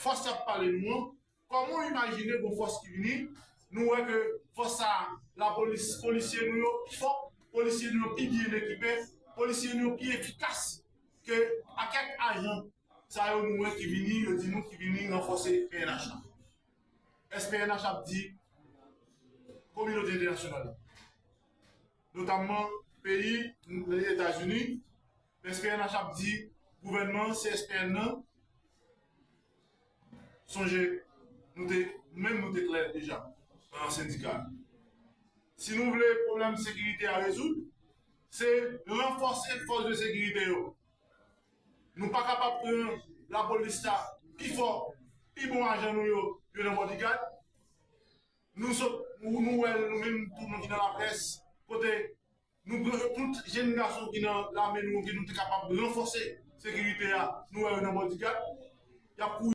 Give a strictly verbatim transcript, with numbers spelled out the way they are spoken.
fòs y ap pale nou an, kòman w imajine gon fòs ki vini? Nou wè ke fòs sa a, lapolis, polisye nou yo pi fò, polisye nou yo pi byen ekipe, polisye nou yo pi efikas ke a kèk ajan sa yo nou wè ki vini, yo di nou ki vini ranfòse P N H la. Èske P N H ap di kominote entènasyonal la, notamman peyi Etazini, S P N H ap di gouvènman, C S P N nan, sonje, nou te, nou menm nou te klè deja nan sendika. Si nou vle pwoblèm sekirite a rezoud, se ranfòse fòs de sekirite yo. Nou pa kapab pran lapolis la pi fò, pi bon ajan nou yo, yo nan bodyguard. Nou sot, nou, nou wè l, nou menm tou, nou ki nan laprès, kote nou pran tout jenn gason ki nan lame nou, ki nou te kapab ranfòse sekirite a, nou wè yo nan bodyguard. Y ap kouri